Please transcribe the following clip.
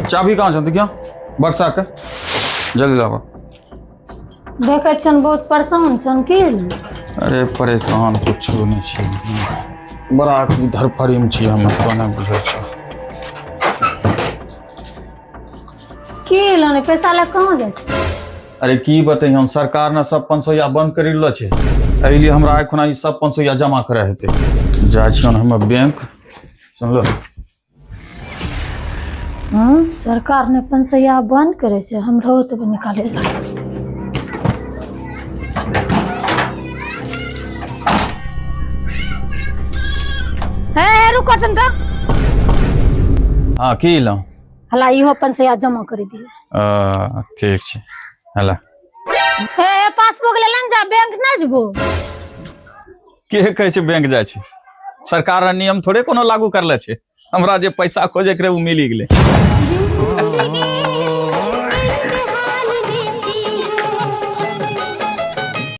चाभी कहाँ छौ देखियो बक्सा के जल्दी लाबो। देखै छियनि बहुत परेशान छनि की? अरे परेशान कुछो नहि छी, बड़ा धरफड़ीमे छी हम, तो नहि बुझै छी। की लेने पैसा लए कहाँ जाइ छै? अरे की बतै हम, सरकार ने सब 500 बंद करि लेलो छै, एहि लिए हमरा एखना ई सब 500 जमा करे हेतै। जाइ छियन हम बैंक, सुनलो? हाँ, सरकार ने 500 बंद करे छै, हमरो तो निकाले ला। हे रुको तनका। हाँ, की लौ? हला इहो 500 जमा कर दियो। ठीक छै, हला। हे पासबुक लेलन जा, बैंक ना जबो। के कहै छै बैंक जाइ छै? सरकार नियम थोड़े कोनो लागू करले छै। हमरा जे पैसा खोजे के रहे ओ मिली गेलै।